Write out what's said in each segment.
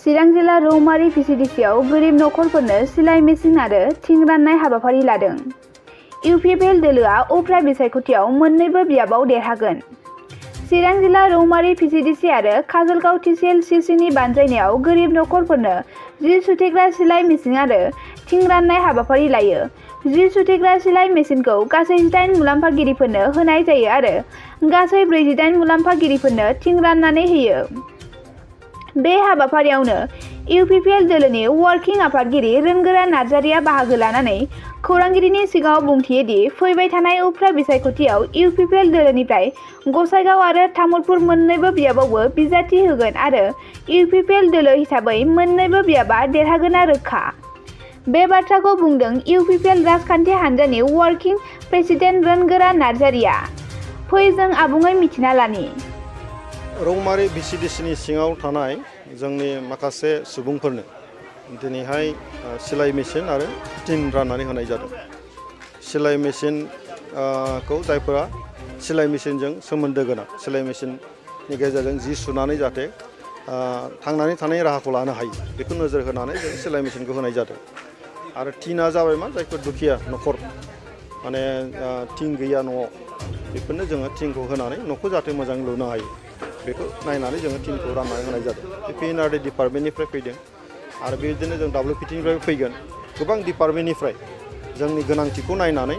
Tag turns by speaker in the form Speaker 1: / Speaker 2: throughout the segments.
Speaker 1: चिरां जिल्ला रौमारि भिसिडिसिआव गोरिब नखरफोरनो सिलाइ मेसिन आरो थिं राननाय हाबाफारि लादों। UPPL दोलोआ उफ्रा बिसायख'थियाव मोन्नैबो बियाबाव देरहागोन। चिरां जिल्ला रौमारि भिसिडिसि आरो काजलगाव TCL CCनि बानजायनायाव गोरिब नखरफोरनो जि सुथेग्रा सिलाइ मेसिन आरो थिं राननाय हाबाफारि लायो। जि सुथेग्रा सिलाइ मेसिनखौ गासै 8 मुलाम्फागिरिफोरनो होनाय जायो आरो गासै 48 मुलाम्फागिरिफोरनो थिं राननानै होयो। बे हाबाफारियावनो UPPL दोलोनि वार्किं आफादगिरि रोनगोरा नार्जारिया बाहागो लानानै खौरांगिरिनि सिगाङाव बुंथियो दि फैबाय थानाय उफ्रा बिसायख'थियाव UPPL दोलोनिफ्राय गसाइगाव आरो तामुलपुर मोन्नैबो बियाबावबो बिजाथि होगोन आरो UPPL दोलो हिसाबै मोन्नैबो बियाबा देरहागोना रोखा। बे बाथ्राखौ बुंदों UPPL राजखान्थि हान्जानि वार्किं प्रेसिडेन्ट रोनगोरा नार्जारिया। फै जों आबुङै मिथिना लानि।
Speaker 2: रौमारि भिसिडिसिनि सिङाव थानाय जोंनि माखासे सुबुंफोरनो दिनैहाय सिलाइ मेसिन आरो थिं राननानै होनाय जादों। सिलाइ मेसिन खौ जायफोरा सिलाइ मेसिनजों सोमोन्दो गोनां, सिलाइ मेसिननि गेजेरजों जि सुनानै जाहाथे थांनानै थानाय राहाखौ लानो हायो बेखौ नोजोर होनानै जों सिलाइ मेसिनखौ होनाय जादों। आरो थिंआ जाबाय मा जायफोर दुखिया नखर माने थिं गैया न'आव बेफोरनो जोङो थिंखौ होनानै न'खौ जाहाथे मोजां लुनो हायो बेखौ नायनानै जोङो टिमखौ राननानै होनाय जादों। PNRD डिपार्टमेन्टनिफ्राय फैदों आरो बेबायदिनो जों WPTनिफ्राय फैगोन। गोबां डिपार्टमेन्टनिफ्राय जोंनि गोनांथिखौ नायनानै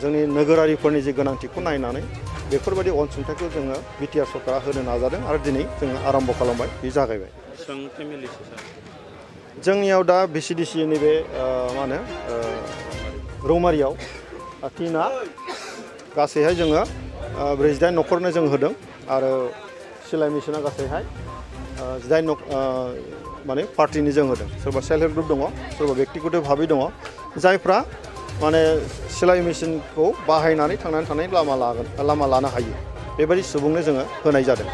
Speaker 2: जोंनि नोगोरारिफोरनि जे गोनांथिखौ नायनानै बेफोरबायदि अनसुंथाइखौ जोङो BTR सरकारा होनो नाजादों आरो दिनै जोङो आरम्भ खालामबाय, बे जागायबाय। जोंनियाव दा भिसिडिसिनि बे मा होनो रौमारियाव टिना गासैहाय जोङो 48 नखरनो जों होदों आरो सिलाइ मेसिना गासैहाय 18 माने पार्टिनि जों होदों। सोरबा सेल्फ हेल्प ग्रुप दङ, सोरबा बेक्तिगत भाबै दङ जायफ्रा माने सिलाइ मेसिनखौ बाहायनानै थांनानै थानाय लामा लानो हायो बेबायदि सुबुंनो जोङो होनाय जादों।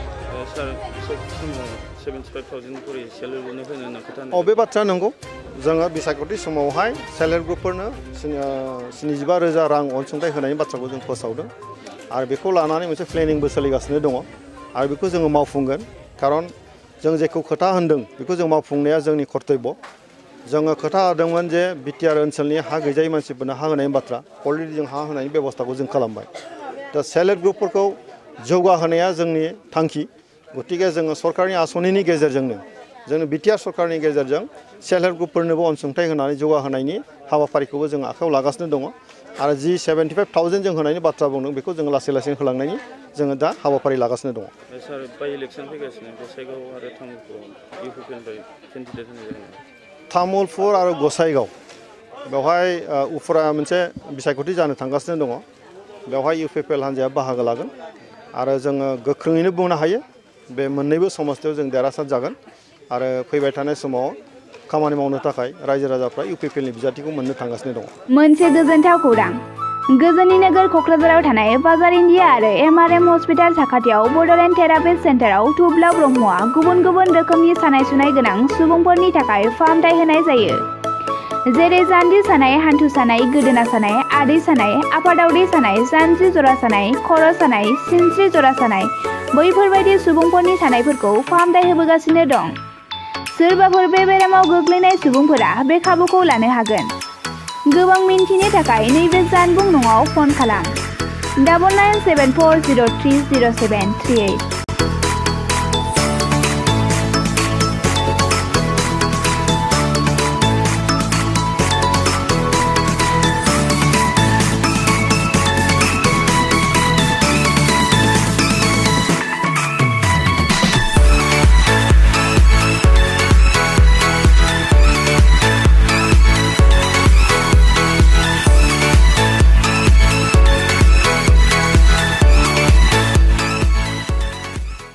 Speaker 2: बे बाथ्राया नंगौ। जोङो बिसायख'थि समावहाय सेल्फ हेल्प ग्रुपफोरनो 75,000 रां अनसुंथाइ होनायनि बाथ्राखौ जों फोसावदों आरो बेखौ लानानै मोनसे प्लेनिंबो सोलिगासिनो दङ आरो बेखौ जोङो मावफुंगोन। खारन जों जेखौ खोथा होनदों बेखौ जों मावफुंनाया जोंनि कर्तब्य। जोङो खोथा होदोंमोन जे BTR ओनसोलनि हा गैजायै मानसिफोरनो हा होनायनि बाथ्रा, अलरेडि जों हा होनायनि बेबस्थाखौ जों खालामबाय। दा सेल्फ हेल्प ग्रुपफोरखौ जौगाहोनाया जोंनि थांखि। गतिके जोङो सरकारनि आसनिनि गेजेरजोंनो जोंनि BTR सरकारनि गेजेरजों सेल्फ हेल्प ग्रुपफोरनोबो अनसुंथाइ होनानै जौगाहोनायनि हाबाफारिखौबो जों आखायाव लागासिनो दङ आरो जि 75,000 जों होनायनि बाथ्रा बुंदों बेखौ जोङो लासै लासै होलांनायनि जोङो दा हाबाफारि लागासिनो दङ।
Speaker 3: सार, बाइ इलेक्सन फैगासिनो गसाइगाव आरो तामुलपुराव UPPLनिफ्राय केन्डिडेट होनाय जागोन।
Speaker 2: तामुलपुर आरो गसाइगाव बेवहाय उफ्रा मोनसे बिसायख'थि जानो थांगासिनो दङ। बेवहाय UPPL हान्जाया बाहागो लागोन आरो जोङो गोख्रोङैनो बुंनो हायो बे मोन्नैबो समस्तियाव जों देरहासार जागोन आरो फैबाय थानाय समाव खामानि मावनो थाखाय रायजो राजाफ्रा UPPLनि बिजाथिखौ मोननो थांगासिनो दङ।
Speaker 1: मोनसे गोजोनथाव खौरां। गोजोननि नोगोर क'क्राझाराव थानाय बाजार इन्डिया आरो MRM हस्पिटाल साखाथियाव बड'लेण्ड थेरापिस्ट सेन्टाराव थुब्ला ब्रह्मआ गुबुन गुबुन रोखोमनि सानाय सुनाय गोनां सुबुंफोरनि थाखाय फाहामथाय होनाय जायो। जेरै जान्जि सानाय, हान्थु सानाय, गोदोना सानाय, आदै सानाय, आफादावदै सानाय, जानजि जरा सानाय, खर' सानाय, सिनस्रि जरा सानाय बैफोरबायदि सुबुंफोरनि सानायफोरखौ फाहामथाय होबोगासिनो दं। सोरबाफोर बे बेरामाव गोग्लैनाय सुबुंफोरा बे खाबुखौ लानो हागोन। गोबां मिन्थिनो थाखाय नैबे जानबुं नङाव फन खालाम 9974030738।